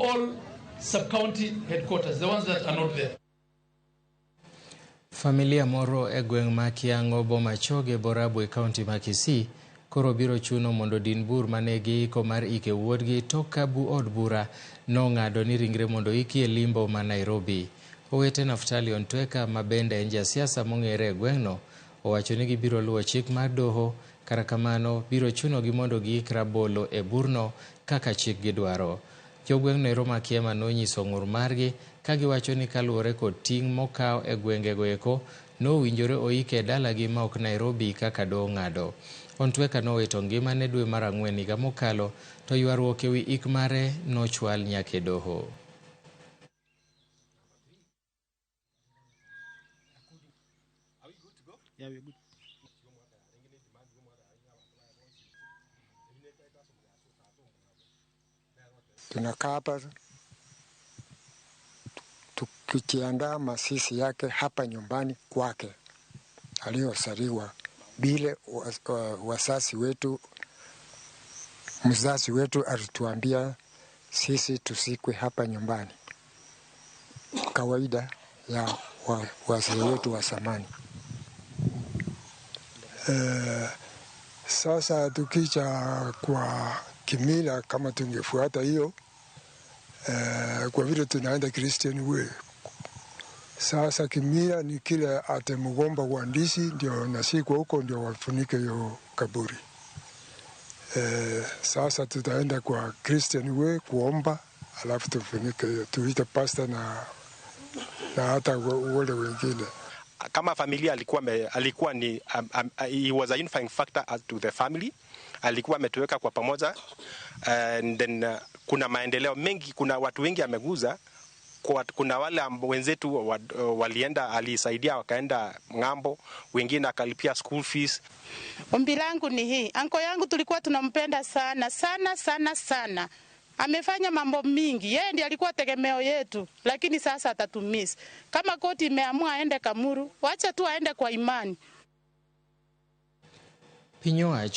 all sub-county headquarters, the ones that are not there. Familia moro e gweng' ma Kiang'o boma Choge Borabu e kaunti ma Kisii koro biro chuno mondo din bur mane giiko mar ike wuodgi tok ka bu od bura nong'ado ni ringre mondo oiki e limbo ma Nairobi. Owete Naftali Ontweka ma bende en jasiasa mong'ere e gweng'no owacho ni gibiro luwo chik mar doho kata kamano biro chunogi mondo giik rabolo e burno kaka chik gidwaro. Jogweng'no ero ma Kiema nonyiso ng'ur margi ka giwacho ni kaluwore kod ting' mokaw e gwengego eko nowinjore oike e dalagi ma ok Nairobi kaka doho ng'ado. Ontweka nowito ngimane dwe mar ang'wen higa mokalo to ywaruok ewi ik mare nochwal nyaka e doho. Tunakaa hapa tukijiandaa mazishi yake hapa nyumbani kwake aliyozaliwa, vile wazazi wetu, mzazi wetu alituambia sisi tuzikwe hapa nyumbani, kawaida ya wazee wetu wa zamani. Sasa tukija kwa kimila, kama tungefuata hiyo kwa vile tunaenda Christian way. Sasa kimila ni kile ate mgomba wa ndizi ndio nasikwa huko ndio wafunike hiyo kaburi. Sasa tutaenda kwa Christian way kuomba, alafu tufunike hiyo, tuite pastor na hata wale wengine. Kama familia alikuwa ni he was a unifying factor as to the family. Alikuwa ametuweka kwa pamoja, and then kuna maendeleo mengi, kuna watu wengi ameguza. Kuna wale wenzetu walienda, alisaidia wakaenda ng'ambo, wengine akalipia school fees. Ombi langu ni hii, anko yangu tulikuwa tunampenda sana sana sana sana. Amefanya mambo mingi, yeye ndiye alikuwa tegemeo yetu, lakini sasa atatumiss. Kama koti imeamua aende Kamuru, wacha tu aende kwa imani. Piny owacho